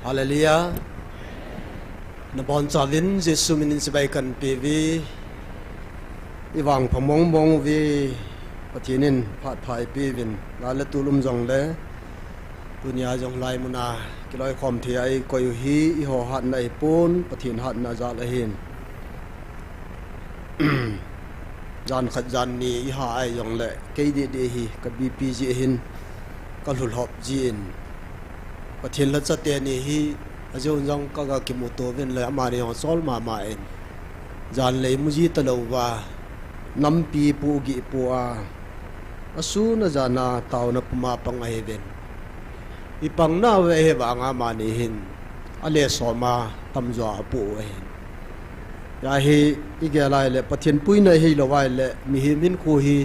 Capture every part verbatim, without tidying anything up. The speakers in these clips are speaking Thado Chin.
Hallelujah. Nabonchauvin Jesu minin chibai kahin peuve. Ivangpha mongmong uve. Pathen in phat pha eipeuvin, gal le tol um jongle, tunia jong hilai muna kiloikhom thei a eikoi u hi eiho hatna ahipon, Pathen hatna jal ahin. Jan khat jan ni iha ahi jongle, kei deh deh hi ka BP jeh hin, ka lhulhop jin, Pathen lhacha teni hi, ajeh un jong kaga kimuto uvin le, amani jong achol mama in, jan le imu ji talouva, nampi pu gih pu a, asun ajan a taona puma pang ahiuvin, ipang nauve, ahivanga amani hin, ale som a tamjo a apoh u ahin. Hia hi igel a ahile, Pathen puina hilou a ahile, mihem hinkho hi,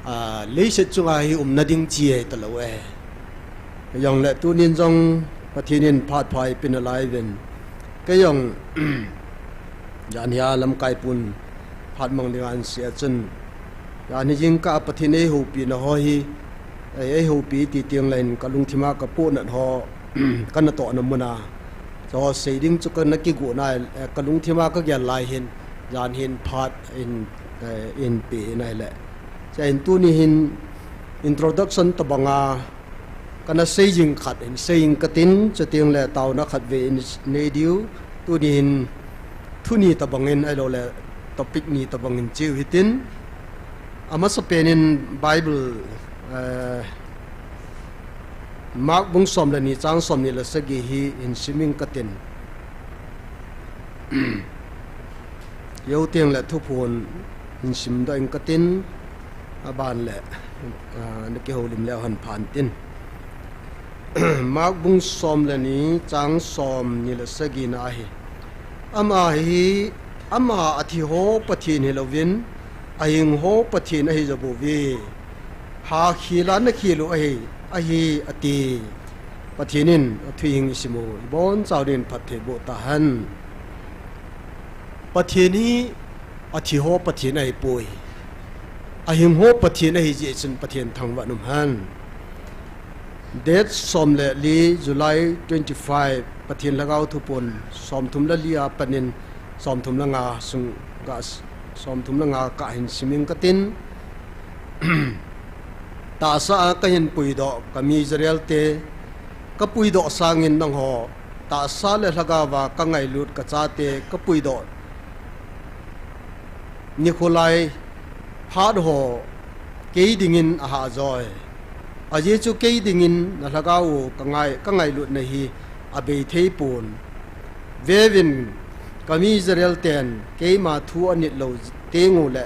a, leiset chunga hi umna ding chi ahitalou e. Hijongle tunin jong Pathen in phat pha eipe nalaiuvin, kei jong, jan hia lamkai pun phat mang dinga ahin sei a chun, jan hi jingkah a Pathen eihoupina ho hi, ei, eihoupi ti tengle hin kalungthima kapohnat ho, kanatohna muna, chu ho sei ding chu kana kigoh na, eh, kalungthima kagel lai hin, jan hin phat in, eh, eipe in ahile, chuin tuni hin introduction tobanga kana sei jing khat in sei ing katin, chutengle taona khatvei in nei diu, tuni hin thu ni tobangin ahiloule topic ni tobangin cheu hitin, amasapen in Bible, eh, Mark bung som le ni chang somni le sagi hi hin sim ing katin. Jou tengle thuphon hin simdoh ing katin, aban le, ah, nakihoulim leu hen phan tin. Mark bung som le ni chang somni le sagina ahi. Ama hi, ama athi ho Pathen hilouvin, ahing ho Pathen ahijobouve. Hakhel a nakhel u ahi, ahi, ati. Pathen in athu hing isim u, ibonchauvin phatthei boh tahen. Pathen hi athi ho Pathen ahipoi. Ahing ho Pathen ahijeh chun Pathen thangvah in umhen. Date som le li, July twenty-five, Pathen Lhagao Thupon somthum le li a panin somthum le nga sung ga, somthum le nga kah hin sim ing katin. Tahsa a kahin puidoh kami Israel te kapuidoh sangin nangho tahsa le lhagao a kangailut kachate kapuidoh nikho lai phat ho kei dingin ahahjoi. Ajeh chu kei dingin nalhagao u kangai, kangailutna hi abei theipon. Veuvin, kami Israel ten keima thu anit lou tengule,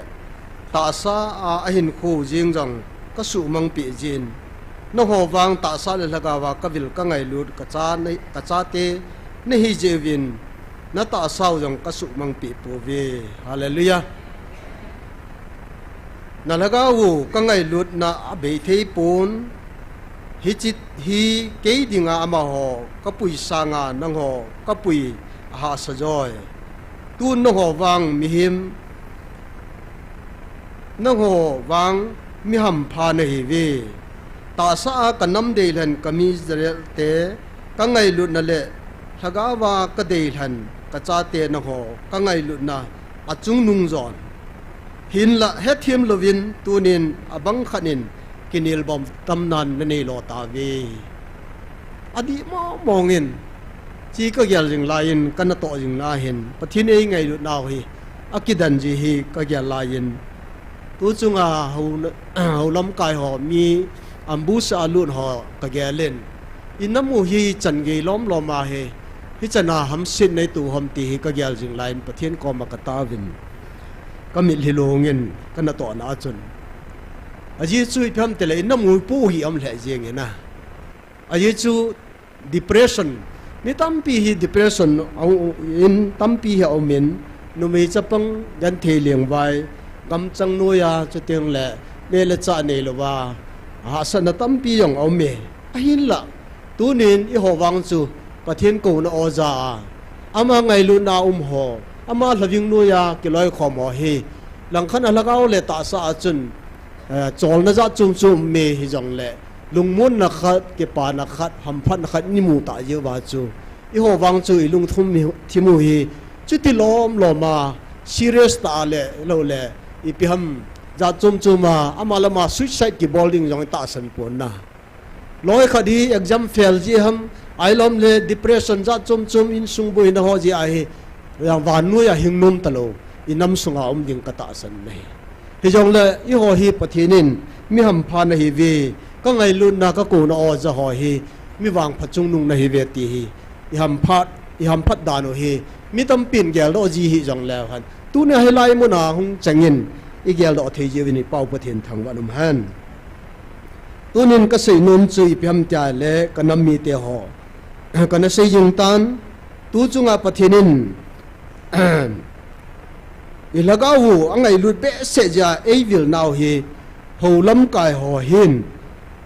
tahsa a ahinkho jeng jong kasuhmang peh jin. Nangho vang tahsa le lhagao a kavil kangailut kacha, kachate nahijeh uvin, natahsa u jong kasuhmang peh pouve. Hallelujah. Nalhagao u kangailutna abei theipon, hiche hi kei dinga amaho kapui sanga nangho kapui ahahsa joi. Tun nangho vang mihem, nangho vang mi hampha nahiuve. Tahsa a kanam deilhen kami Israel te kangailutna le lhagao a kadeilhen kachate nangho kangailutna achungnung jon. Hinlah hethem louvin tunin abang khat in kinelbom tamnan nanei lo tauve. Adih mongmong in, hiche kagel jing laiyin, kanatoh jing lai hin, Pathen eingailut nau hi akidan ji hi kagel laiyin, tu chunga hou, hou lamkai ho, mi ambush a lut ho kagel in, inam u hi chan gei lomlom ahi, hichan a hamsetna ito ham ti hi kagel jing laiyin Pathen koma kataovin, kamitlhi lungin kanatohna a chun, ajeh chu ipi ham itile inam u ipoh u hi aum lheh jengin a, ajeh chu depression, mi tampi hi depression a um, in tampi hi aumin, numei chapang genthei lengvai, gamchang noiya, chutengle neh le chah neilouva hahsatna tampi jong aume. Ahinlah, tunin eiho vang chu Pathen kouna oja a, ama ngailutna a um ho, ama lhaving noiya kiloikhom ho hi, langkhat a lhagao le tahsa a chun, eh, cholna jat chom chom um e hijongle, lungmonna khat, kipana khat, hamphatna khat, i mu ta jeh uva chu. Eiho vang chu i lungthim mi, thim u hi, chuti lom lom a, serious ta le, lo le, ipi ham, jat chom chom a, ama lama suicide kibol ding jong i tahsan pon na. Loi khat hi exam fail ji ham, ahilou le depression jat chom chom insung boina ho ji ahi, yang vannoi a hing nom talou, i nam sunga um ding ka tahsan na hi. Hijongle eiho hi Pathen in mi hampha na hi ve, ka ngailutna ka kona o ja ho hi, mi vangpha chungnung na hi ve ti hi, i hamphat, i hamphat dan u hi, mi tampin geldoh ji hi jongle han. Tunia hilai muna hung chengin, i geldoh thei jiuvin i Pau Pathen thangvah in um hen. Tunin ka seinom chu ipi ham tia le ka nam mite ho. Kana sei jing tan, tu chunga Pathen in, i lhagao u angailut behseh jeh a eivil nau hi, hou lamkai ho hin.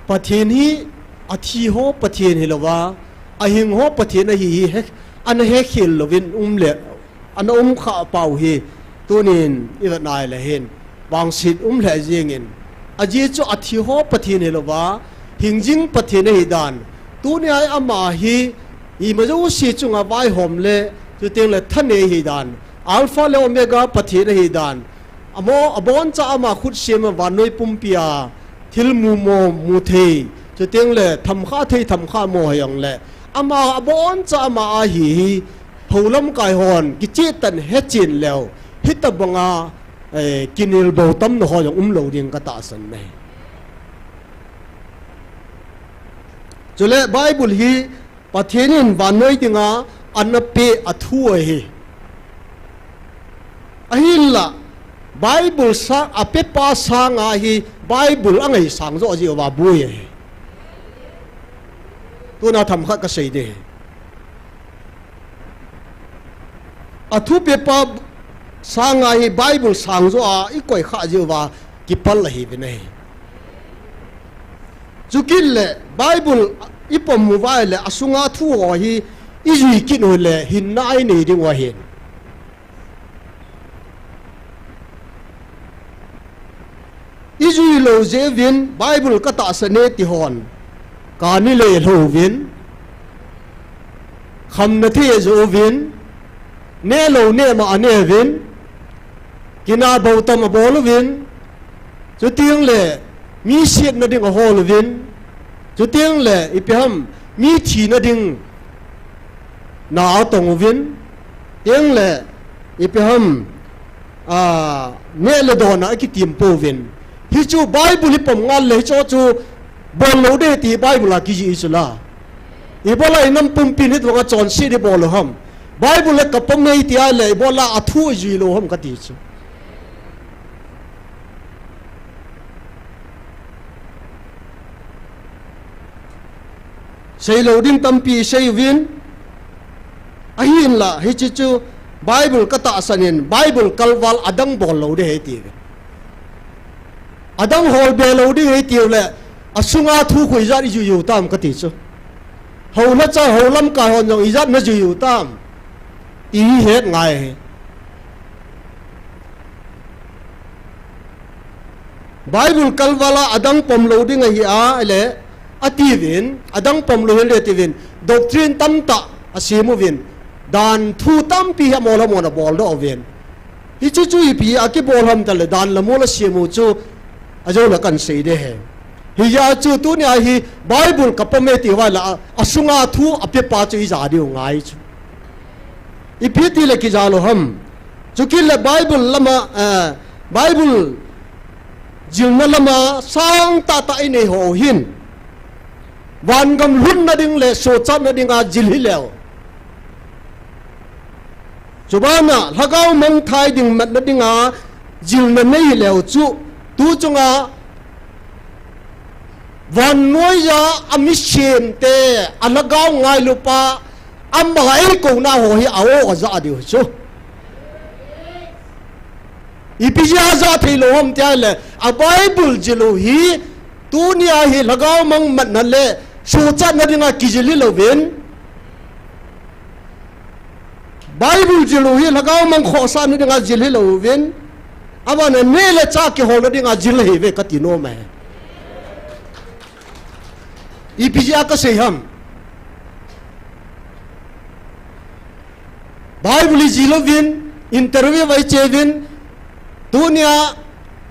Pathen hi, athi ho Pathen hilouva, ahing ho Pathen ahi hi, he, ana hekhel louvin um le, ana um kha pau hi, tunin i vet nai le hin, vangset um lheh jingin. Ajeh chu athi ho Pathen hilouva, hingjing Pathen ahi dan. Tunia ama hi, ima jouse chunga vaihom le, chuteng le thanei ahi dan. Alpha le Omega Pathen ahi dan. Amo, aboncha ama khut sem a vannoi pumpi a, thil mumo, mu thei, chuteng le, thamkha thei, thamkha mo hi jong le. Ama aboncha ama ahi hi, hou lamkai hon, kicheh tan hechen leu, hitabanga, eh, kinelbou tamna ho jong umlou ding ka tahsan na hi. Chule Bible hi Pathen in vannoi dinga ana pe a thu ahi. Ahinla, Bible sang, a pepa sanga hi Bible angaisang jo jeh uva boi ahi. Tuna themkhat ka sei ding ahi. A thu pepa sanga hi Bible sang jo a i koi kha jeh uva kipal ahi ve na hi. Chukit le Bible i pom uva le a sunga thu ho hi i jui kit u le hinna i nei ding u ahi. I jui lou jeh uvin Bible ka tahsan e ti hon. Kani le lou uvin. Khamna thei ajo uvin. Neh lou neh ma a neh uvin. Kina bou tam abol uvin. Chuteng le mi siatna ding ahol uvin. Chuteng le ipi ham mi thina ding na atong uvin. Teng le ipi ham a, neh le don a akitim pouvin. Hichu Bible hi pom ngal le hichu chu bol lou ding ti Bible a kijih chu la. Ibola i nam pumpin hitabanga chonset i bol lou ham. Bible le ka pom e tia le ibola a thu i jui lou ham kati chu. Sei lou ding tampi sei uvin. Ahinla, hiche chu Bible ka tahsan in, Bible kalval adang bol lou ding ahi ti ve. Adang hol be lou ding ahi ti u le, a sunga thu khu ijat i jui u tam kati chu. Hou na cha, hou lamkai hon jong ijat na jui u tam. Ti hi het ngai ahi. Bible kalval a adang pom lou ding ahi a, le, ati uvin, adang pom lou hel le ati uvin, doctrine tamtah asem uvin, dan thu tampi hi amol amol a bol doh uvin. Hichu chu ipi a kibol ham tale, dan le mol asem u chu, ajo le kan sei ding ahi. Hijeh a chu tunia hi Bible ka pom e ti uva le a, a sunga thu a pepa chu i ja diu ngai chu. Ipi ti le kija lou ham. Chukit le Bible lama, eh, Bible jilna lama sang tahtah i nei ho hin. Vangam lhunna ding le sochatna dinga jil hi leu. Chubana lhagao mangthai ding matna dinga jilna nei leu chu. Tu chunga vannoiya a misemte, a lhagao ngailupa, ama eikouna ho hi a-o aja diu chu. Ipi jeh a aja thei lou ham tia le, a Bible jil u hi, tunia hi lhagao mang matna le, sochatna dinga kijil hi louvin. Bible jil u hi lhagao mang khohsahna dinga jil hi louvin. Abana neh le chah kiholna dinga jil ahi ve kati nom e. Ipi jeh a kasei ham? Bible hi jilouvin, interview vai cheuvin, tunia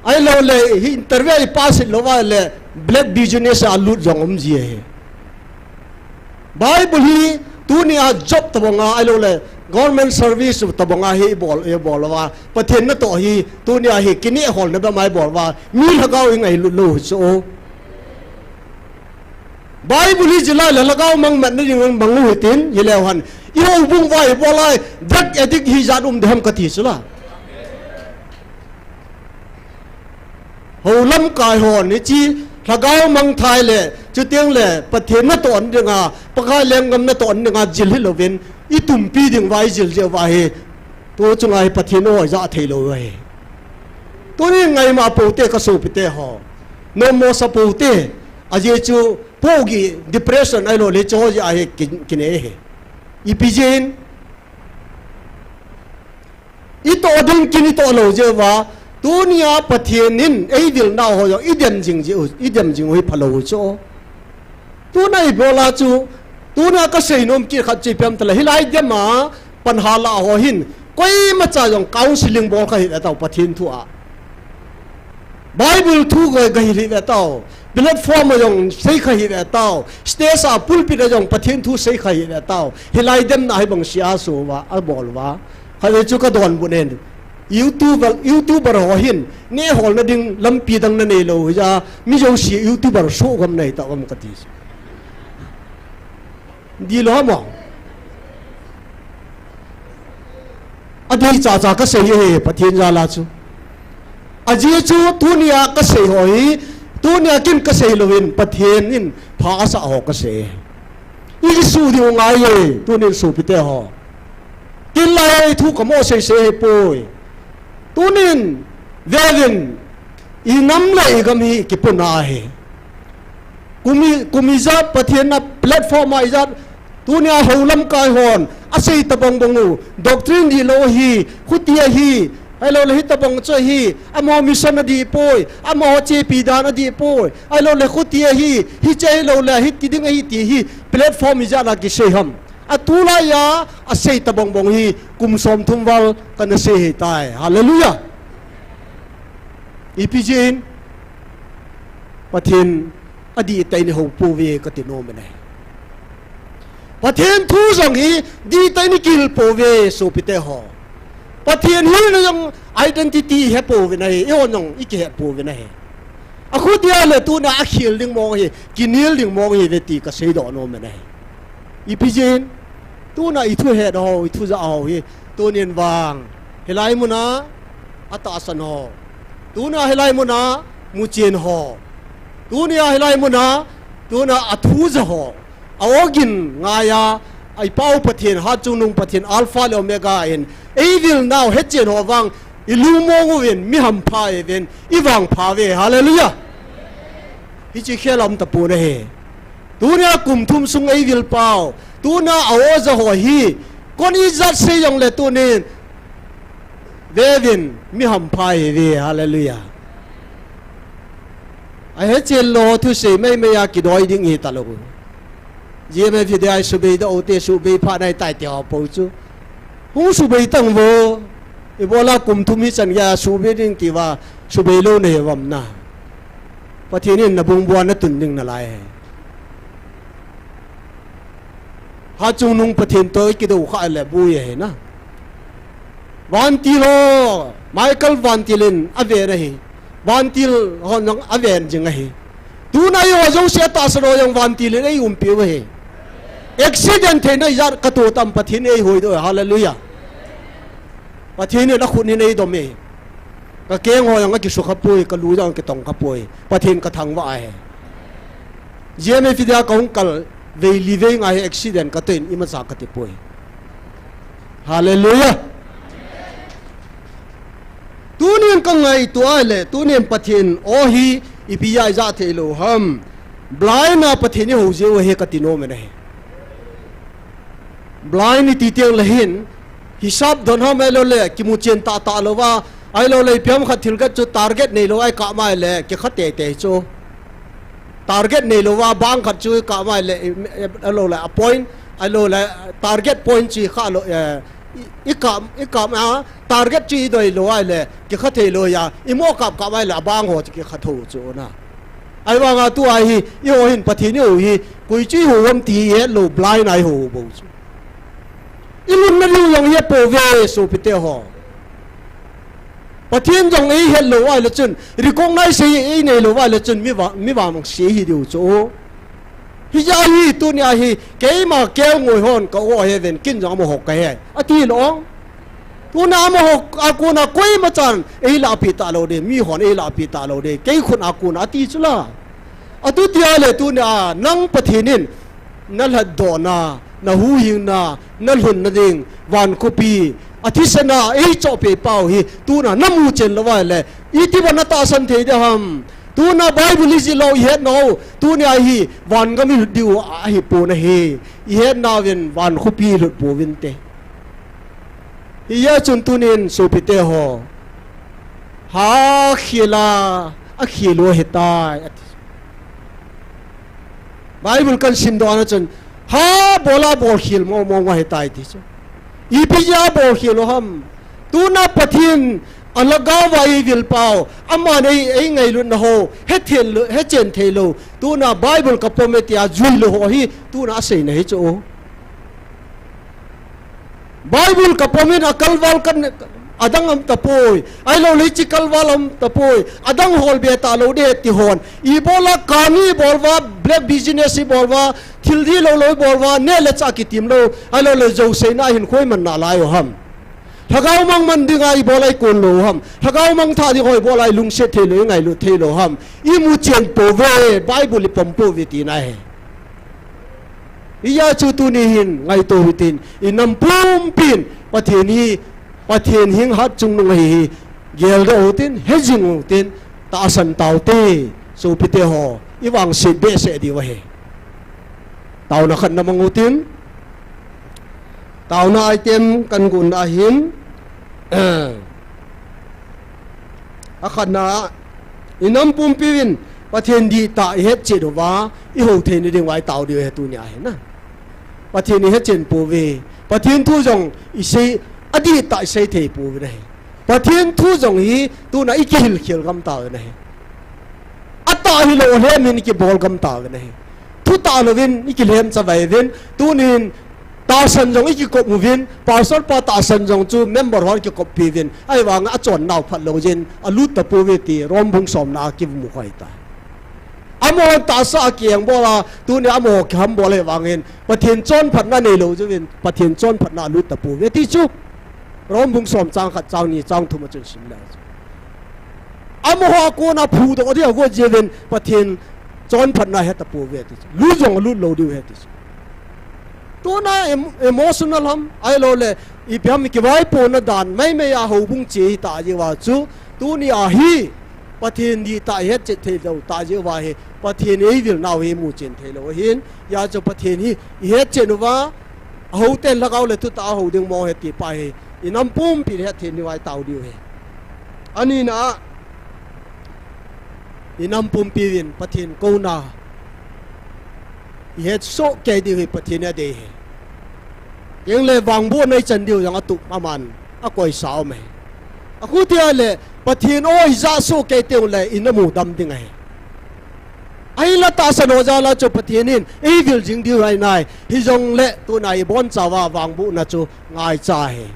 ahilouleh hi interview i pass lou va le black business a lut jong um ji ahi. Bible hi tunia job tabang a ahilouleh government service tabang a hi bol, i bol uva, Pathen natoh hi tunia hi kineh holna bep a i bol uva, mi lhagao i ngailut lou chu. Bible hi jilai le lhagao mang matna ding mang u hitin, hileu hen i houbung uva i bol lai, drug addict hi jat um ding ham kati chu la. Hou lamkai hon hiche lhagao mang thai le, chuteng le Pathen natoh na dinga, Pakai lenggam natoh na dinga jil hilouvin, i tumpi ding uva i jil jeh uva hi, tu chunga hi Pathen o ja thei lou ahi. Tuni ngaima pou te ka sopite ho. Nommo sa pou te. Ajeh chu pohgih depression ahilouleh hiche ho jeh a hi ki, kinei ahi. Ipi jeh in? I toh ding kin i toh lou jeh uva, tunia Pathen in eivil nau ho jong i dem jing jeh u, i dem jing u hi phalou u chu. Tuna i bol a chu, tuna kasei nom kit khat chu ipi ham itile, hilai dem a pan hala ho hin, koimacha jong counseling bol kha hih ve tao Pathen thu a. Bible thu ga, ga hil hih ve tao. Platform a jong sei kha hih ve tao. Stage a pulpit a jong Pathen thu sei kha hih ve tao. Hilai demna hi bang sia a so uva, a bol uva. Khatvei chu ka donbut in. YouTuber, YouTuber ho hin, neh holna ding lampi dang na nei lou hija, mi jouse YouTuber soh gam na hi tao gam kati. Di lou mo. Adei chacha kasei ahi, Pathen jal a chu. Ajeh chu tunia kasei ho hi, tunia kin kasei louvin, Pathen in pha asah ho kasei. I kisuh diu ngai e, tunin sopite ho. Tin lai thu kamo sei sei ahi poi. Tunin, veuvin, i nam le i gam hi kipuna ahi. Kum i, kum ijat Pathen na platform a ijat, tunia hou lamkai hon, asei tabang bang u, doctrine dihlou ahi, khuti ahi, ahilouleh hitabang chu ahi, amaho mission adih poi, amaho chepi dan adih poi, ahilouleh khuti ahi, hiche ahilouleh hiti ding ahi ti hi, platform ijat a kisei ham. Atulai a, asei tabang bang hi, kum somthum val kana sei ahitai. Hallelujah. Ipi jeh in, Pathen adih tah in i hou pouve kati nom in ahi. Pathen thu jong hi dih tah in i kihil pouve sopite ho. Pathen hilna jong identity i he pouvin ahi, eihon jong i kihe pouvin ahi. Akhutia le tuna akhel ding mong ahi, kinel ding mong ahiuve ti kaseidoh nom in ahi. Ipi jeh in, tuna i thuhet ho, i thujah ho hi, tunin vang, hilai muna atahsan ho. Tuna hilai muna muchen ho. Tunia hilai muna, tuna athu ja ho. A-ogin ngaiya, i Pau Pathen, Hatchungnung Pathen, Alpha le Omega in, eivil nau hechen ho vang, i lungmong uvin, mi hampha uvin, i vangpha uve. Hallelujah. Hiche khel a um tapon ahi. Tunia kum thum sung eivil pau, tuna a-o ja ho hi, kon ijat sei jongle tunin, veuvin, mi hampha ihiuve. Hallelujah. Ahechen lou thusei meimei a kidoi ding ihitalou. G M F F D I subei doh u te, subei phat nai tai ti ho pou chu. Hung subei tang vo. Ibola kum thum hichan geiya subei ding tiuva, subei lou nahi uvem na. Pathen in nabung bua natun ding nalai ahi. Hatchungnung Pathen toh i kidou khah le bui ahi na. Vantil ho, Michael Vantil in aven ahi. Vantil hon jong aven jing ahi. Tuna eiho jouse atahsan ho jong Vantil in eiumpiu ahi. Accident theina ijat katoh tam Pathen in eihoidoh. Hallelujah. Pathen in akhut in eidom e. Kakeng ho jong akisukha poi, kalu jong akitongkha poi. Pathen kathangvah ahi. G M F F D I a kahung kal vei li vei nga hi accident katoh in imacha kati poi. Hallelujah. Tunin kangaito a le, tunin Pathen o hi ipi a ijat theilou ham. Blind a Pathen ihou jiu ahi kati nom in ahi. Blind iti teng le hin, hisap don ham ahilouleh, kimuchen tahtah louva, ahilouleh ipi ham khat thil khat chu target neilou a ikah mai le, kikha teitei chu. Target neilou va, bang khat chu i kap mai le, i, i, a lo le, a point, a lo le, target point chu i kha lo, eh, i, i kap, i kap a, target chu i doi lou ai le, kikha thei lou a, i mo kap kap mai le, a bang ho chu kikha thou chu na. Ahivanga tua hi, i ho hin Pathen i ho hi, koi chu i ho ham ti i het lou, blind a i ho bou chu. I lhunna diu jong hi a pouve, sopite ho. Pathen jong ei het lou ai le chun, recognize ei, ei nei lou ai le chun, mi va, mi vamang se hi diu chu. Hijeh a hi, tunia hi, keima kelngoi hon ka o he ven, kin jong amaho ka he. Ati lou. Tuna amaho, a kona koima chan, ei lahpi ta lou de, mi hon ei lahpi ta lou de, kei khun a kona ati chu la. Atu tia le tunia, nang Pathen in, na lhatdohna, na huhhingna, na lhunna ding, van khopi, a thisan a, ei chohpeh pau hi, tuna na muchen lou vai le, iti ban na tahsan thei ding ham. Tuna Bible i jih lou i het nau, tunia hi, van gam i lut diu ahi pon ahi, i het nauvin, van khopi i lut pouvin te. Hijeh chun tunin sopite ho. Ha khel a, a khel u ahitai, ati. Bible kan simdoh na chun, ha bol a bol khel mong mong ahitai ti chu. Ipi jeh a bol khel u ham. Tuna Pathen a lhagao va i vil pau, aman ei, ei ngailutna ho, he thei lou, he chen thei lou. Tuna Bible ka pom e tia jui lou ho hi, tuna a seina hi chu. Bible ka pom in a kalval kan adang um tapoi. Ahilou le hiche kalval um tapoi. Adang hol be ta lou de ti hon. I bol a kani bol va, black business i bol va, thil di lou lou i bol va, neh le chah kitim lou. Ahilou le jouse na hin khoi man nalai u ham. Lhagao mang man dinga i bol a i kon lou ham. Lhagao mang tha dinga i bol a i lungset thei lou, i ngailut thei lou ham. I muchen pouve, Bible i pom pouve tina ahi. Hijeh chun tuni hin ngaito u hitin, i nam pumpin, Pathen hi, Pathen hing hatchungnung ahi hi, geldoh u hitin, hejing u hitin, tahsan tau te, sopite ho, i vangset behseh diu ahi. Taona khat na mang u hitin, taona item kan gon na hin, eh, A khatna, i nam pumpi in Pathen dihtah i hetchet uva, i hou theina diuva i tao diu ahi tunia hi na. Pathen i hetchen pouve. Pathen thu jong i sei, adihtah i sei thei pouve na hi. Pathen thu jong hi tuna i kihilkhel gam tauve na hi. Atah hilou lhem in i kibol gam tauve na hi. Thu tah louvin i kilhem chavai uvin, tunin tahsan jong i kikop uvin, pastor pa tahsan jong chu member hon kikoppi uvin, ahivanga achon nau phat lou jeh in, alut tapouve ti, Rom bung somna a kimu khoi tai. Amaho tahsa a kieng bol a, tunia amaho kiham bol ahivangin, Pathen chonphatna neilou jeh uvin, Pathen chonphatna alut tapouve ti chu. Rom bung som chang khat, chang ni, chang thum a chun sim le chu. Amaho a kona phudoh dia got jeh uvin Pathen chonphatna he tapouve ti chu. Lut jong lut lou diu ahi ti chu. Tuna em-, emotional ham, ahilou le, ipi ham kivaipona dan, maimai a houbung che hita jeh uva chu, tunia hi, Pathen dihtah i hetchet thei lou tah jeh uva hi, Pathen in eivil nau hi muchen thei lou ahin, hijeh chun Pathen hi, i hetchen uva, Ahou ten lhagao le thutah a hou ding mo he ti pa hi, i nam pumpi het thei diuva i tao diu ahi. Anina a, i nam pumpi uvin Pathen kouna i het soh kei diu hi Pathen in adei ahi. Tengle vangbohna i chan diu jong atup aman akoisa um ahi. Akhutia le Pathen o i ja soh kei teng le i na mu dam ding ahi. Ahinla tahsan ho jal a chu Pathen in eivil jing diu ahi nai. Hijongle tuna i bonchauva vangbohna chu ngaicha ahi.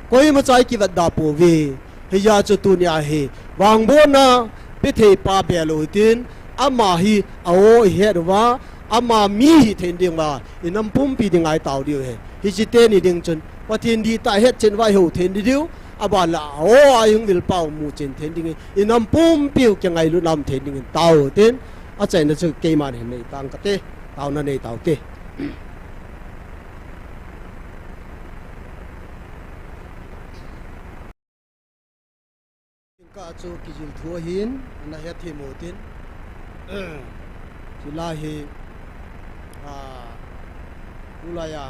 Koimacha i kivetda pouve. Hijeh chun tunia hi vangbohna pe thei pa beh lou hitin, ama hi a o i het uva, ama mi hi theina diuva, i nam pumpi dinga i tao diu ahi. Hiche teni ding chun Pathen dihtah hetchen uva i hou theina diu, aban le a o a i hung vil pau muchen theina dingin, i nam pumpiu kingailutna um theina dingin tao tin, achaina chu keiman hin nei tang kate, taona nei taute. Jingkah chu kijil thu ahin, ana hethem u tin. Chulai hi, a, tulai a,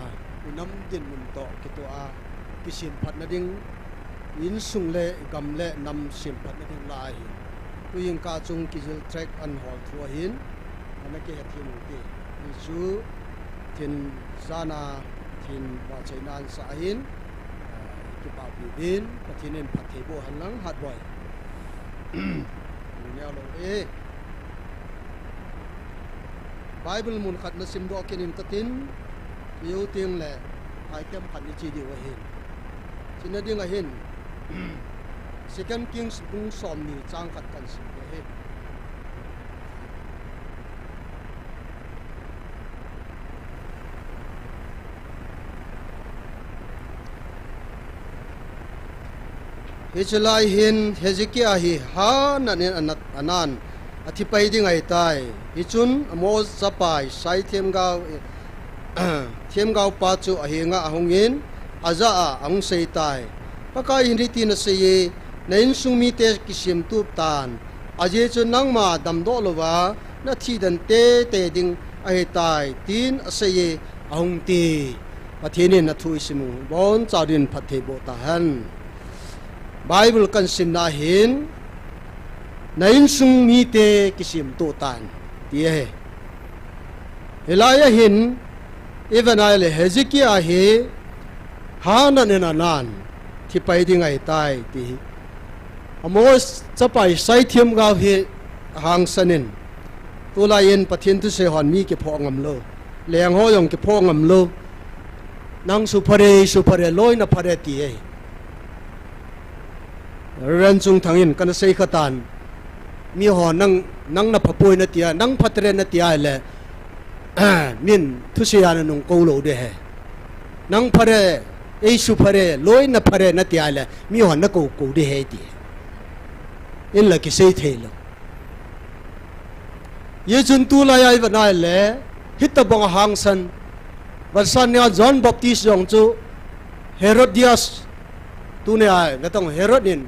i nam dinmun toh kitoh a, kisemphatna ding, insung le gam le nam semphatna ding la ahin. Tu jingkah chung kijil tract ana hol thu ahin. Ana kihethem u ti. Hichu thin jana thin vahchoina ansah ahin, ah, kipahpi din, Pathen in phatthei boh hen lang Hatboi. Neo lou e. Bible mun khat nasimdoh kit ing katin, iu ting le, item khat ni chi diu ahin. China ding ahin, Second Kings bung somni chang khat kan sim ding ahi. Hiche lai hin Hezekiah hi hanat in anat, anan, athi pai ding ahitai. Hichun Amoz chapa Isai themgao, themgao pa chu ahenga ahungin, ajah a ahung seitai. Pakai hin hitin aseiye, na insung mite kisemtup tan. Ajeh chu nangma damdoh louva, nathi den teitei ding ahitai, tin aseiye, ahung ti. Pathen in athu isimu, boncha din phatthei boh tahen. Bible kan simna hin, na insung mite kisemtup tan, ti ahi. Hilai a hin, ivet nai le Hezekiah hi, hanat in anan, thi pai ding ahitai, ti hi. Amoz chapa Isai themgao hi, ahangsan in. Tulai in Pathen thusei hon mi kiphoh ngam lou. Leng ho jong kiphoh ngam lou. Nang su phare, su phare, loi na phare ti e. Reverend Chungthang in kana sei khatan. Mi ho nang, nang na phapoi nati a, nang phatre nati a le. Min thusei a nanung kou lou ding ahi. Nang phare, ei su phare, loi na phare nati a le. Mi ho nakou kou ding ahi ti. Inla kisei thei lou. Hichun tulai a ivet nai le, hitobang ahangsan. Vahchoina John Baptist jong chu Herodias, tunia vetong Herod in,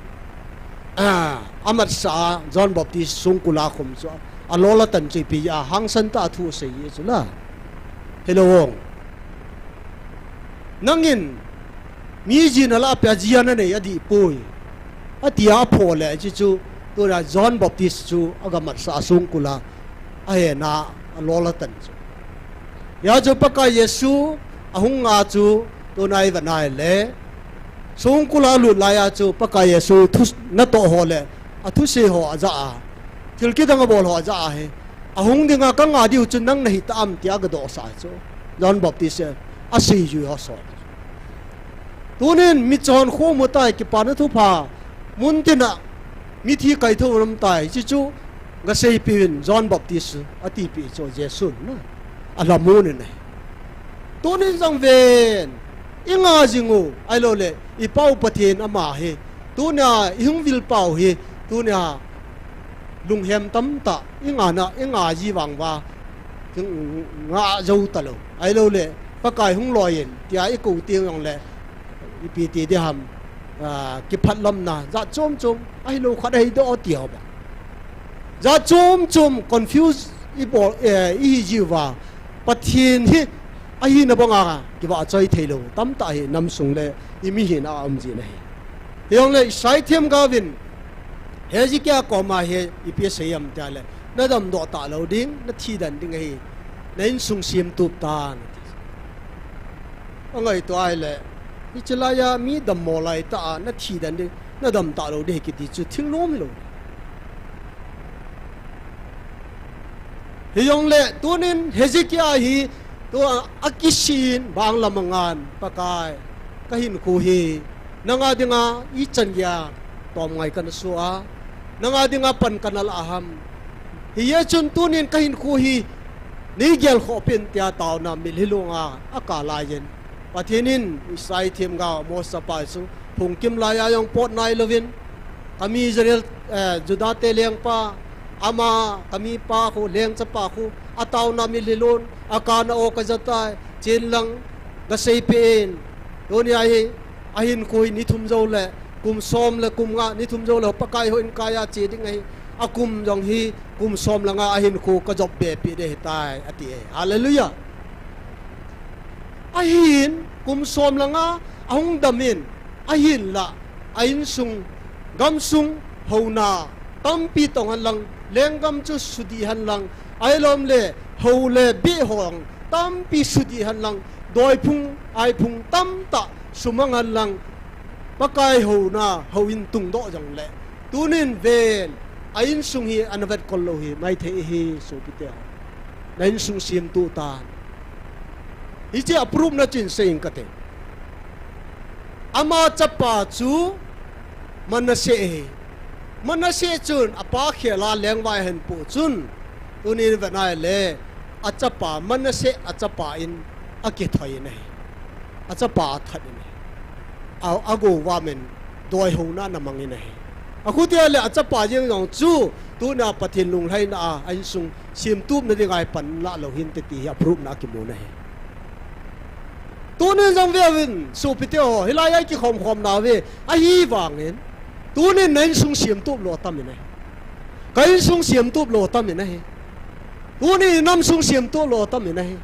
ah, amatsah a John Baptist songkul a khum chu, alol atan chu ipi ahangsan tah a thu asei e chu la. Hello ong. Nangin, mi jin ala pia jia nanei adih poi. Ati a aphoh le, hichu, tunia John Baptist chu, agamatsah a songkul a, ahena, alol atan chu. Hia chu Pakai Jesu, ahung nga chu, tunia ivet nai le. Songkul a alut lai a chu, Pakai Jesu, thu, natoh ho le, athusei ho ajah a. Thil kidang abol ho ajah a hi. Ahung dinga kanga diu chu nang nahi tam tia agadohsah chu. John Baptist in asei jui ho son. Tunin michon khomu tai kipana thupha. Muntina mithi kaitho um tai. Hichu gaseipi in John Baptist atipi chu Jesu na. Alhamu ni ne. Tunin jong ven. Inga jing u. Ahilou le. Ipau Pathen ama hi. Tunia ihung vil pau hi. Tunia lunghem tamtah, inga na, inga ji vang uva, nga jou talou. Ahilou le, Pakai hung loi in, tia ikou teng jong le, ipi ti ding ham, ah, kiphatlomna, jat chom chom, ahilou khat ahi doh ti ho ba. Jat chom chom, confuse ibol, eh, ihi jiuva, Pathen hi, ahina banga, kivahchoi theilou, tamtah hi, namsung le, imihina aum jin ahi. Hijongle Isai themgao vin, Hezekiah koma hi ipi asei em tia le, nadamdoh talou ding, nathi den ding ahi, na insung semtup tan ati. Angaito ahile, hiche laiya mi dammo laitah a, nathi den ding, nadam talou ding ahi kiti chu thil nom lou. Hijongle, tunin Hezekiah hi, tua akisih in bang lam angan, Pakai, kahinkho hi, nanga dinga ichan geiya, tom ngai kana soh a, nanga dinga pan kana lah ham. Hijeh chun tunin kahinkho hi, neigel khoh peh in tia taona milhilunga, akah laiyin. Pathen in Isai themgao Moses pa chu phungkim laiya jong pot nailouvin, kami Israel, eh, Judah te lengpa, ama kamipa khu, leng chapa khu, ataona milhilun, akana o kajatai, chen lang, gaseipeh in, tunia hi, ahinkho hi ni thum joule, kum som le kum nga, ni thum joule, Pakai houin kaiya che ding ahi, akum jong hi, kum som le nga, ahinkho kajop be peh ding ahitai, ati e. Hallelujah. Ahin, kum som le nga, ahung damin, ahinla, a insung, gamsung, houna, tampi tong henlang, lenggam chu sudih henlang, Ahilou le, hou le beh ho tampi sudih hen lang, doiphung, aiphung tamtah sumang hen lang, Pakai houna, houin tungdoh jongle, tunin ven, a insung hi ana vetkol lou hi maithei ahi, sopite ho. Na insung semtup tan. Hiche a proof na chun seiyin kate. Ama chapa chu Manasseh ahi. Manasseh chun apa khela lengvai ahin poh chun, tunin ven ahile, achapa Manasseh achapa in akithoi in ahi. Achapa athat in ahi. A, agou vamin doihouna ana mangin ahi. Akhutia le achapa jeng jong chu, tuna Pathen lunglhaina a, a insung semtupna dinga hi pan lah lou hinte ti hi a proof na akimun ahi. Tunin jong veuvin, sopite ho, hilai a ikikhomkhom nauve, ahivangin, tunin na insung semtup lou atamin ahi. Ka insung semtup lou atamin ahi. Tunin inam sung semtup lou atamin ahi.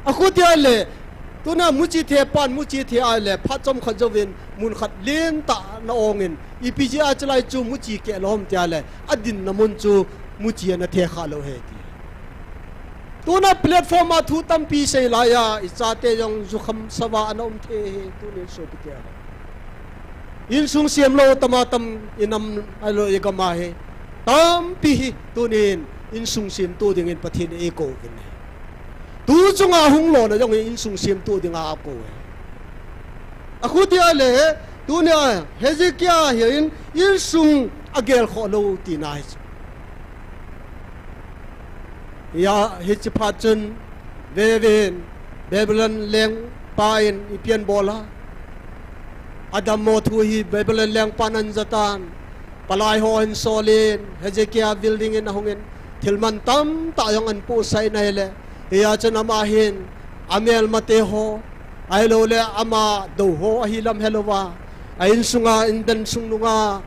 Akhutia le, tuna muchi the pan, muchi the ahile, phat chomkhat jouvin, mun khat lentah na ongin, ipi jeh a chulai chu muchi keh lou ham tia le, adinna mun chu muchi ana the kha lou ahi ti. Tuna platform a thu tampi sei laiya, ichate jong jukham sava ana um thei ahi, tunin sopite ho. Insung sem lou tam atam, inam ahilou igam a hi. Tampi hi, tunin insung semtup dingin Pathen in eikou uvin ahi. Tu chunga hung lona jong hi insung semtup dinga akou ahi. Akhutia le, tunia Hezekiah hin insung agelkhoh lou tina ahi chu. Hia, hiche phat chun, veuvin, Babylon lengpa in ipi ana bol a, adammo thu hi Babylon lengpan ana jatan, palai ho ahin solin, Hezekiah building in ahungin, thil man tamtah jong ana pohsah in ahile, hia chun ama hin, amelmate ho, ahiloule ama dou ho ahi lam helouva, a insunga, indan sung nunga,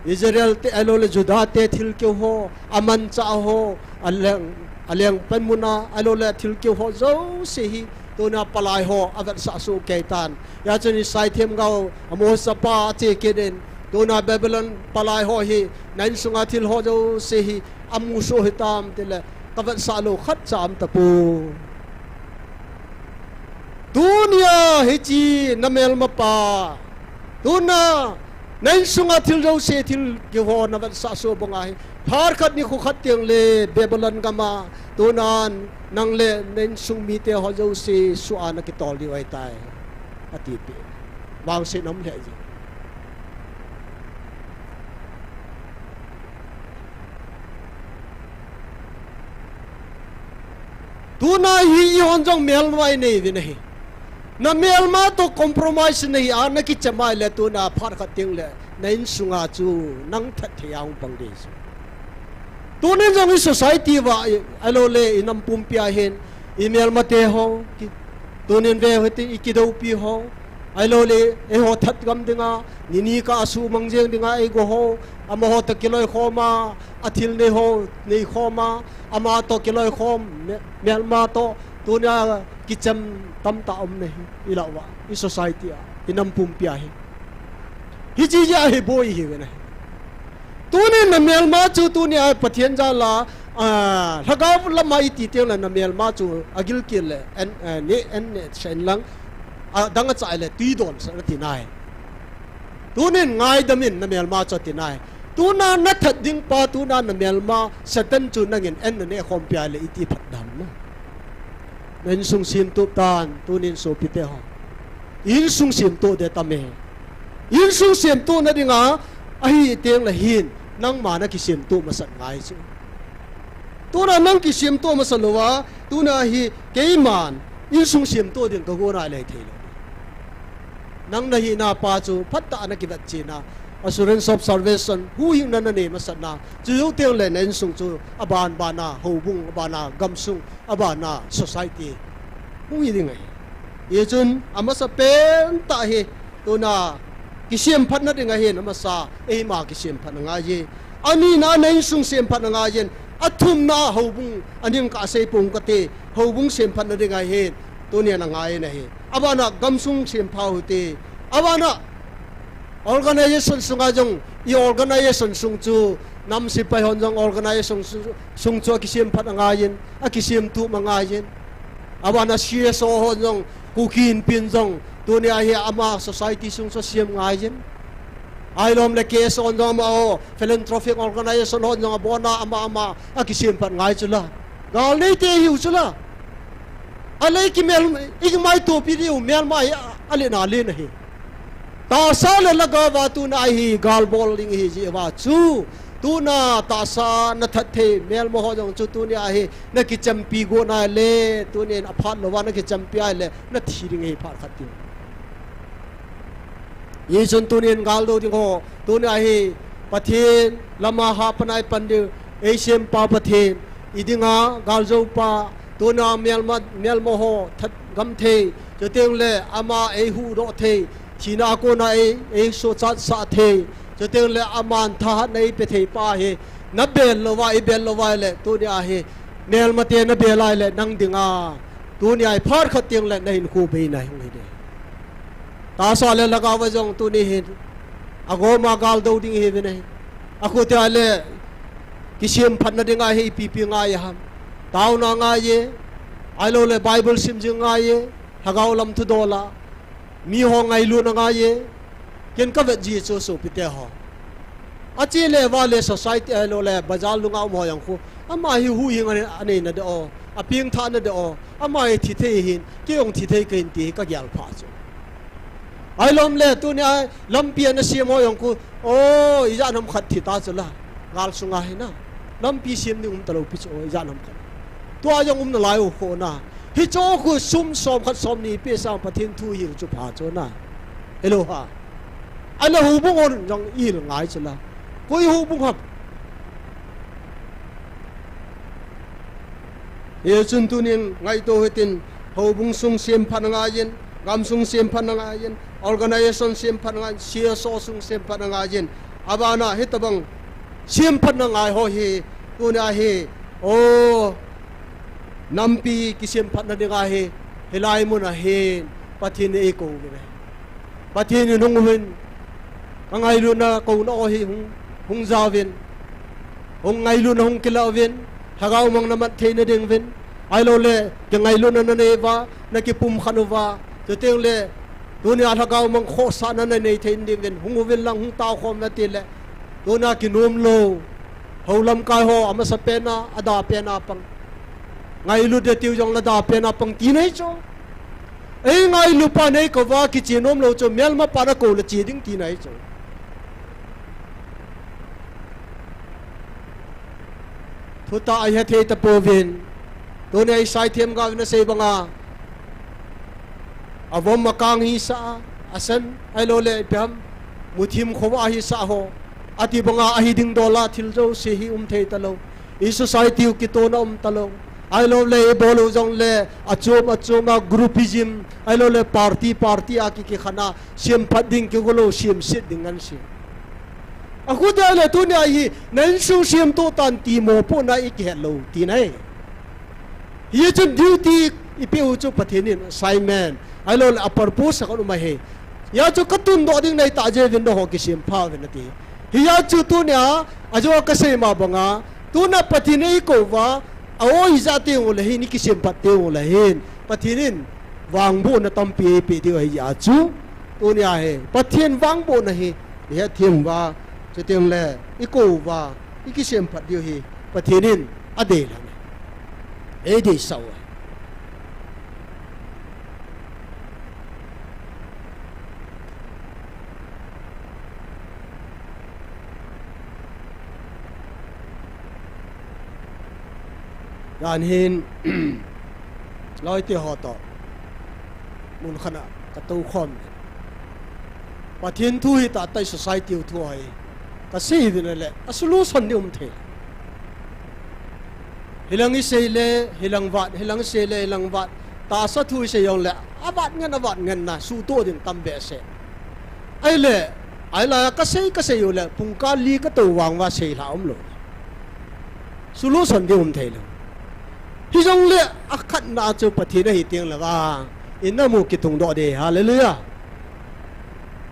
Israel te ahiloule Judah te thilkeu ho, amanchah ho, aleng, aleng panmuna, ahiloule thilkeu ho jouse hi, tuna palai ho avetsah soh keitan. Hia chun Isai themgao, Amos chapa ache kit in, tuna Babylon palai ho hi, na insunga thil ho jouse hi, amu soh hitam tile, kavetsah lou khatcha aum tapoi. Tunia hiche namelmapa, tuna na insunga thil jouse thilkeu ho navetsah soh banga hi, phat khat nikho khat tengle Babylon gama, tuna nang le na insung mite ho jouse soh a nakitol diu ahitai, atipeh. Vangsetna um lheh jeng. Tuna hi eihon jong melma inei uvin ahi. Namelma toh compromise nahi a, nakichem ahile tuna phat khat tengle na insunga chu nang that thei a hung pang ding chu. Tunin jong i society uva, ahiloule inam pumpia hin, imelmate ho, ki, tunin ve hiti, ikidoupi ho, ahiloule eiho that gam dinga, nini kah a sumang jeng dinga eigo ho, amaho toh kiloikhoma, athil nei ho neikhoma, ama toh kiloikhom, me, melma toh, tunia kichem tamtah um nahi, ilah uva, i society a, inam pumpia hi. Hiche jeh a hi boi ihiuvin ahi. Tunin namelma chu tunia Pathen jala, lhagao lama iti tengle namelma chu agilkel le, an, an, an, an lang, adang achaile twi donsah in ati nai. Tunin ngaidamin namelma chu ati nai. Tuna nathat dingpa, tuna namelma Satan chu nangin an naneh khompi ahile iti phatdam na. Na insung semtup tan, tunin sopite ho. Insung semtup ding tam e. Insung semtup na dinga, ahi tengle hin, nangma nakisemtup masat ngai chu. Tuna nang kisemtup masa louva, tuna hi keiman, insung semtup ding kagon ahile theilou. Nang nahina pa chu phatah a nakivetchena, assurance of salvation, huhhingna nanei masatna, chujou tengle na insung chu abanbana, houbung abana, gamsung abana, society, huhhi ding ahi. Hichun amasapen tah hi, tuna kisemphatna ding ahin, amasa eima kisemphatna ngai e. Anina na insung semphatna ngai in, athumna houbung, aning kah a seipong kate, houbung semphatna ding ahin, tunia nangai in ahi. Abana gamsung sempha uhite. Abana organisation sunga jong, i organisation sung chu Nam sepai hon jong organization sung, sung chu akisem phat angaiyin, akisem tup angaiyin. Abana C S O hon jong, Kuki Inpi in jong, tunia hi ama society sung chu asem ngaiyin. Ahilou le K S O hon jong ama o, philanthropic organization hon jong abona ama ama akisem phat ngai chula. Gal neite hiu chula. Ahile ikimel, ikimaitopi diu melma hi a, alen alen ahi. Tahsa le lhagaova tuna hi gal bol ding ihi jeh uva chu. Tuna tahsa nathat thei melma ho jong chu tunia hi nakichampi got nai le, tunin aphat louva nakichampi ahile, nathi ding ahi phat khat ti. Hichun tunin gal do ding ho, tunia hi Pathen lama hahpan a ipan diu, eisempa Pathen, idinga galjoupa, tuna melma, melma ho that gam thei, chuteng le ama eihuhdoh thei, thina a kona ei, eisuhchatsah thei, chuteng le aman thahatna eipe thei pa hi, nabel louva, ibel louva le, tunia hi, melmate nabel a le, nang dinga, tunia hi phat khat teng le, nahinkho beina hung hi ding. Tahsa le lhagaova jong tuni hin, agoma gal do ding ihiuvin ahi. Akhutia le, kisem phatna dinga hi ipi ipi ngai ham. Taona ngaiye, ahilou le Bible sim jing ngaiye, lhagao lam thudola, miho ngailutna ngaiye, ken kavet ji chu sopite ho. Ache le ava le society ahilou le bazar lunga um ho jong khu, ama hi huhhing anei, aneina de o, apengthahna de o, ama hi thithei ahin, kei jong thithei kahin ti hi kagel pha chu. Ahilou le tunia lampi ana sem ho jong khu, o, ijat ham khat thi ta chula. Gal sunga hina. Lampi sem ding um talou pi chu, o, ijat ham khat. Tua jong um nalai u khona. Hichu khu sum som khat som ni ipe sang Pathen thu hil chu pha chu na. Hello ha. Ahile houbung hon jong ihil ngai chula. Koi houbung ham. Hichun tunin ngaito hitin, houbung sung sem phat angaiyin, gamsung sem phat angaiyin, organization sem phat angaiyin, C S O sung sem phat angaiyin. Abana hitobang sem phat angai ho hi, tunia hi, o, nampi kisem phatna dinga hi, hilai muna hin, Pathen in eikouvin ahi. Pathen in hung uvin, kangailutna kouna ho hi hung, hung jaovin, hung ngailutna hung kilah uvin, lhagao mang namat theina ding uvin, ahilou le, kingailutna nanei uva, nakipumkhat uva, chuteng le, tunia lhagao mang khohsahna nanei thei ding uvin, hung uvin lang hung taokhom nati le, tunia kinom lou, hou lamkai ho, amasapen a, adahpen a pang. Ngailut de tiu jong le adahpen a pang tina hi chu. Eingailupa neikouva kiche nom lou chu, melmapan akou le che ding tina hi chu. Thutah a ihet thei tapouvin. Tunia isei themgaovin asei banga. Avom akang hisah a, asan, ahilou le ipi ham, muthim khovah a hisah ho. Ati banga ahi ding dola thil jouse hi um thei talou. I society u kitona um talou. Ahilou le ibol u jongle, achom achom a groupism, ahilou le party party a ki, kikhen a, semphat ding kigolou, semset ding ngan se. Akhutia le tunia hi, na insung semtoh tan ti mopohna ikihet lou, tina ahi. Hichun duty ipeh u chu Pathen in assignment, ahilou le apurpose khat um ahi. Hia chu katundoh ding nahi tah jeh uvin nangho kisempha uvin ati. Hia chu tunia, ajo kasei ma banga, tuna Pathen in eikouva, a-o ijat teng u le hin, ikisemphat teng u le hin, Pathen in vangbohna tampi eipeh diu ahi jeh a chu, tunia hi Pathen vangbohna hi ihet them uva, chuteng le ikou uva, ikisemphat diu hi Pathen in adeilhen, eideisah u ahi. Jan hin, loite ho toh, mun khat a katoukhom. Pathen thu hi tahtah i society u thu ahi. Kasei uvin ahile, a solution ding um thei. Hilang isei le, hilang vat, hilang isei le, hilang vat. Tahsa thu isei jongle, avat ngen, avat ngen na, suhtoh ding tam behseh. Ahile, ahilai a kasei, kasei u le, pungkal li katou vang uva seilhah umlou. Solution ding um theilou. Hijongle, akhatna chu Pathen ahi teng le vang, in namu kitungdoh ding, hallelujah.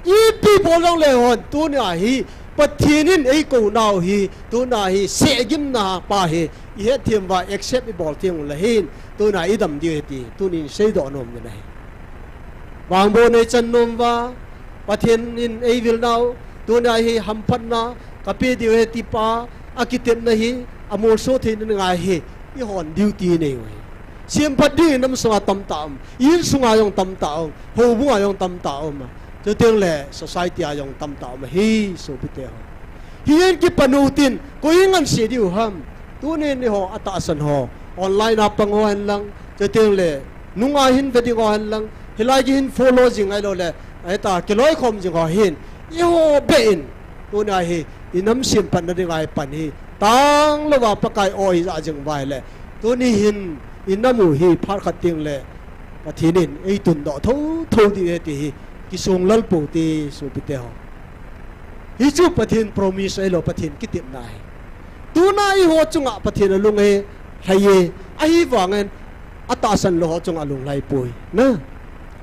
Ipi bol jongle hon, tunia hi, Pathen in eikou nau hi, tuna hi, sehgimna pa hi, ihet them uva accept ibol theng uleh hin, tuna idam diu ahi ti, tunin seidoh nom uvin ahi. Vangbohna ichan nom uva, Pathen in eivil nau, tuna hi hamphatna, kape diu ahi ti pa, akitepna hi, amolso theina ngai hi, ihon duty inei u ahi. Semphat ding inam sunga tamtah um, insung a jong tamtah um, houbung a jong tamtah um, chuteng le society a jong tamtah um ahi, sopite ho. Hiche kipan utin, koi ngan sei diu ham. Tunin eiho atahsan ho, online a pang ho hen lang, chuteng le nunga hin ve ding ho hen lang, hilai kihin follow jing ahilou le, ahita kiloikhom jing ho hin, eiho beh in, tuna hi, inam semphatna dinga ipan hi, tanglouva Pakai o ija jing uva ahile, tuni hin, inam u hi phat khat teng le, Pathen in eitundoh thotho diu ahi ti hi, kisonglel pou hite sopite ho. Hichu Pathen promise ahilou, Pathen kitepna ahi. Tuna eiho chunga Pathen alung e, lhai e, ahivangin atahsan lou ho chunga alung lhai poi. Na.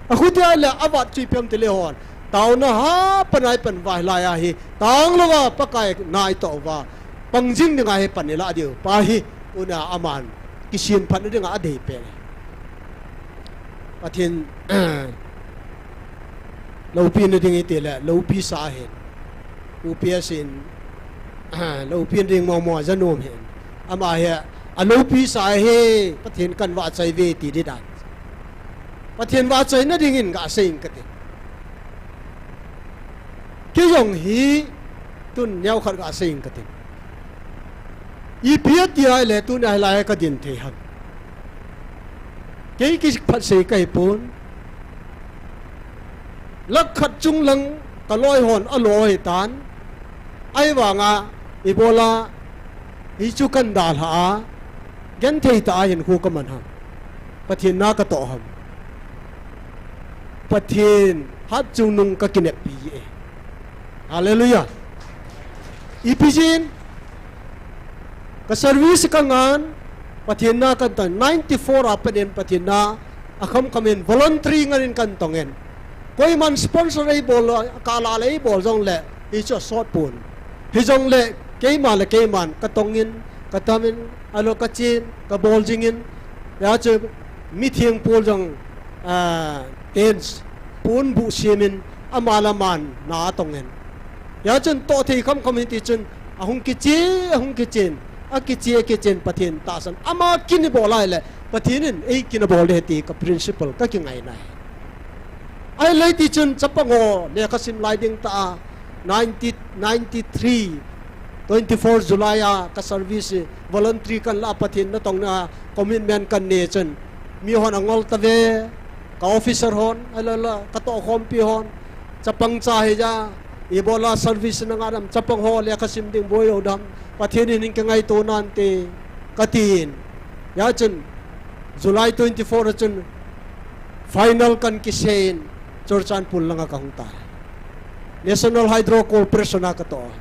Akhuti a le avat chu ipi ham tile hon, taona hapan a ipan uva hilai a hi, tanglouva Pakai na itoh uva, pang jing dinga hi pan ilah diu pa hi, tuna aman kisemphatna dinga adei pen. Pathen loupina ding iti le, loupi sa ahin. U P S in, loupina ding momo aja nom ahin. Ama hi, aloupi sa ahi, Pathen kan vahchoi uve ti di dan. Pathen vahchoina dingin gasei ing kati. Kei jong hi, tun neokhat gasei ing kati. Ipi ati ahile, tuna hilai kadin thei ham. Kei kiphatsei kahipon. Lakh khat chunglang kaloi hon alo ahitan. Ahivanga, ibola, hichu kan dalha a, genthei tah a hinkho kaman ham. Pathen na katoh ham. Pathen hatchungnung kakineppi e. Hallelujah. Ipi jeh in, ka service kangan, Pathen na kantong, ninety-four a pat in Pathen na, akhamkham in voluntary ngan in kantong in. Koiman sponsor eibol, kala le eibol jongle, hichu asot pon. Hijongle, keima le keiman, katong in, katam in, ahilou kachen, kabol jing in, hijeh chun, mitheng pol jong, tents, ponbuh sem in, ama le aman na atong in. Hijeh chun toh thei khamkham in tichun, ahung kiche, ahung kichen, akiche, akichen, Pathen tahsan. Ama kin ibol ahile, Pathen in eikin abol ding ahi ti ka principle, kakingaina ahi. Ahile tichun chapang ho, lekha sim lai ding tah a, ninety, ninety-three, twenty-four July a ka service, voluntary kanla, Pathen natongna commitment kannei chun, mihon angol tauve, ka officer hon, ahilou le, katohkhompi hon, chapang cha hija, ibola service nanga dam, chapang ho lekha sim ding boi lou dam, Pathen in hin kingaito nante, katin. Hijeh chun, July twenty-four a chun, final kan kisei in, Churachandpur langa kahung tai. National Hydro Corporation a katoh.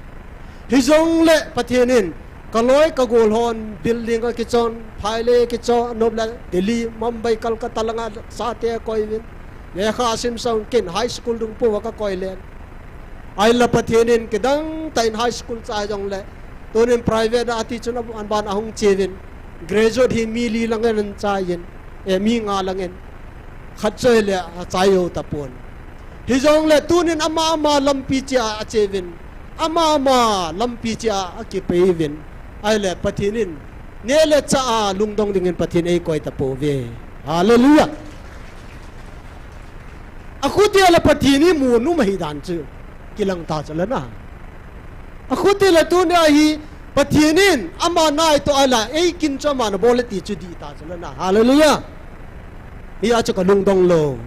Hijongle Pathen in, kaloi kagol hon, building akichon, phailei akichon, anop le Delhi, Mumbai, Kolkata langa chate akoi uvin. Lekha asim sang ken high school dung pouva kakoi len. Ahile Pathen in kidang tah in high school chai jongle, tunin private a ati chun aban ahung cheuvin. Graduate hi mi li lang in anchai in, eh, mi nga lang in. Khat choi le achai jou tapon. Hijongle tunin ama ama lampi chea acheuvin. Ama ama lampi chea akipeuvin. Ahile Pathen in neh le chah a lungdong dingin Pathen eikoi tapouve. Hallelujah. Akhuti a le Pathen imu nom ahi dan chu kilang ta chu le na. Akhuti le tunia hi Pathen in ama na itoh a le eikin chu aman abol e ti chu dih ta chu le na. Hallelujah. Hia chu kalungdong lou.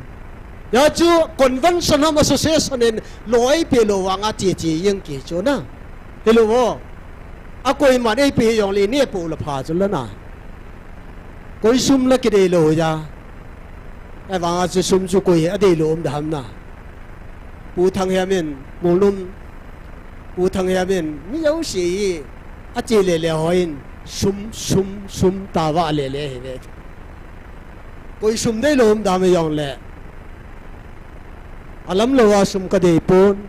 Hia chu convention ham association in lo eipeh lou vanga cheche jeng kei chu na. Hilou vo. Akoiman eipeh jongle ineh pou le pha chu le na. Koi sum la kidei lou ja. Ahivanga chu sum chu koi adei lou um ding ham na. Pu Thanghiam in, Molnom, Pu Thanghiam in, mi jouse hi, ache le le hon, sum, sum, sum, tava le le hi ve. Koi sum dei lou um ding ham jongle. Alam louva sum kadei pon.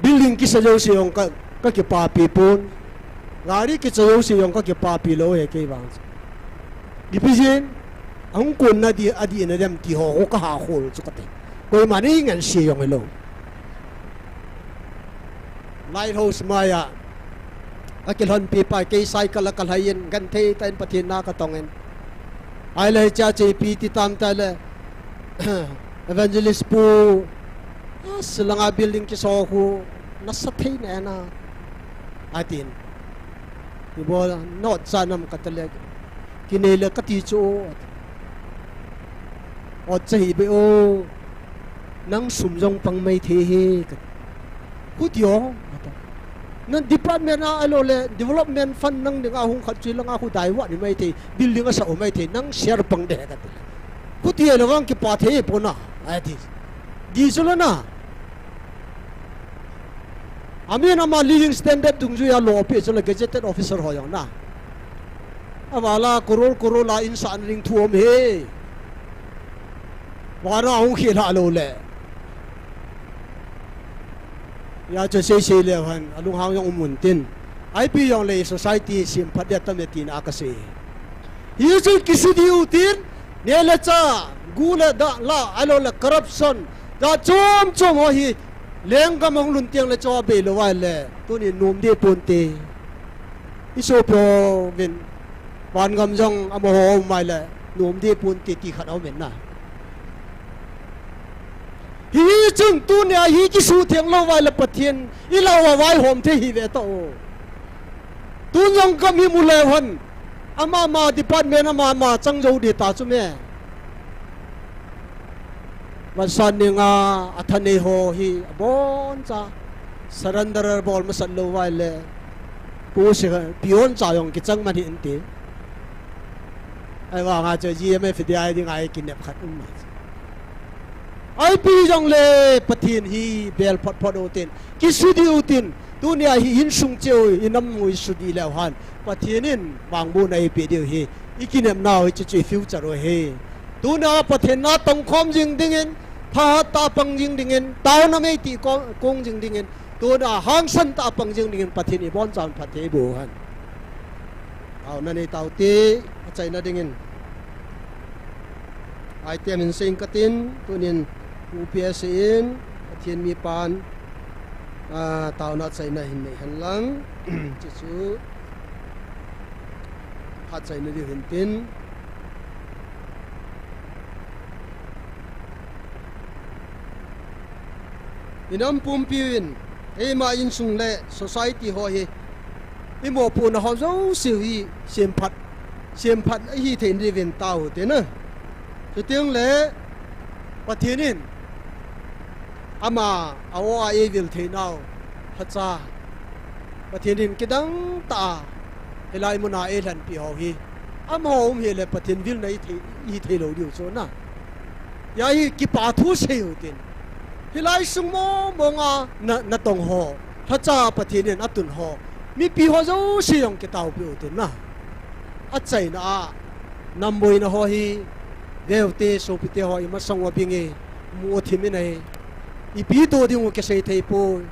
Building kisa jouse jong ka, ka kipapi pon. Gari kisa jouse jong ka kipapi lou e kei vang. Ipi jeh in, ahung konna di, adih nadem ti ho, ho ka ha khol chu kati. Koima nei ngan se jong hilou. Lighthouse maiya, ka kilhonpi pa, kei cycle a ka lhai in, genthei tah in Pathen na ka tong in. Ahile hichea chu ipi ti tam tile, Evangelist pu, a, Shillong a building kiso khu, nasa thei nai na, atin. Ibol, na ot cha nam kati le, kinei le kati chu, ot cha hi be o, nang sum jong pang mai thei hi, ka, khuti o, ata. Na department a, ahilou le, development fund nang dinga hung khat chu langa khu dai vat ni mai thei, building asa u mai thei, nang share pang de kati le. Khuti le vang kipa thei pon a, ati. Di chu la na. Amin ama living standard dungjuia lopi chu la gazetted officer ho jong na. Avala crore crore la in san ring thu um he. Vana hung khel ha lou le. Hia chu sei sei leu hen, alunghang jong um un tin. Ipi jong le society semphat dia tam e tina ka sei. Hichu kisudi u tin, neh le chah, gu le da la, ahilou le corruption, jat chom chom ho hi, lenggam hung lhun teng le chua bei lou vai le, tuni nom di pon te. I sopi uvin, vangam jong amaho um vai le, nom di pon te ti khat aum in na. Hichun tunia hi kisutheng lou vai le Pathen, i lau a vaihom thei hi ve ta o. Tun jong ka mi mu leu hen, ama ama department ama ama chang jou di ta chu me. Vansan ninga, a thanei ho hi, abon cha, surrender bol masat lou vai le, pu se, peon cha jong kichang man hi in ti. Ahivanga chu G M F D I dinga hi kinep khat um ma. Ipi jong le Pathen hi bel phot phot u tin, kisudi u tin, tunia hi insung cheu, i nam u i sudi leu hen, Pathen in vangbohna eipe diu hi, i kinepna u hi chu chu i future u hi. Tuna Pathen na tong khom jing dingin, thahat tah a pang jing dingin, taona mei ti ko-, kong jing dingin, tuna hangsan tah a pang jing dingin Pathen in ibon chan phatthei boh hen. Taona nei tau te, achaina dingin. Item hin seiyin katin, tunin U P S in, Pathen mipan, a, taona achaina hin nei hen lang, chuchu, phat achaina diu hin tin. I nam pumpiu in, eima insung le society ho hi, i mopohna ho jouse hi semphat, semphat ahi thei diuvin tao te na. Chuteng le Pathen in ama a o a eivil theinau lhacha Pathen in kidang tah a hilai muna eilhenpi ho hi amaho um hile Pathen vilna i thei, i thei lou diu chu na. Hia hi kipa thu sei u tin. Hilai sung mong mong a na, na tong ho, lhacha Pathen in atun ho, mipi ho jouse jong kitaopi u tin na. Achaina a, nam boina ho hi, veute, sopite ho, i masang uva bing e, mu thim in ahi. Ipi to ding u kisei thei poi.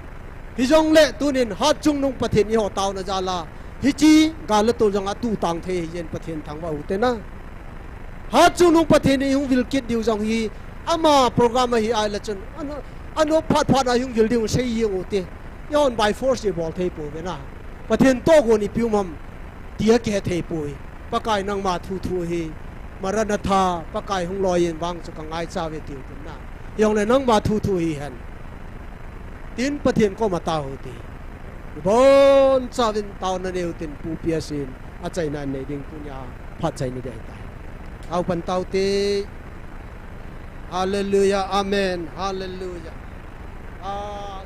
Hijongle tunin hatchungnung Pathen in eiho taona jal a, hiche gal le tol jong a tu tang thei ahi jeh in Pathen thangvah u te na. Hatchungnung Pathen in eihung vil kit diu jong hi, ama program ahi a le chun, ano, ano phat phat a eihung vil diu sei jeng u te. Eihon by force i bol thei pouve na. Pathen tohgon ipi um ham, ti a kihe thei poi. Pakai nangma thu thu hi, Maranatha, Pakai hung loi in vang chu ka ngaicha uve tiu tin na. Hijongle nangma thu thu hi hen. Tin Pathen koma tao u te. Ibon chauvin taona nei u tin Pu P S in achaina nei ding tunia phat achaina ding ahitai. Au pan tao te. Hallelujah, amen, hallelujah. Ah,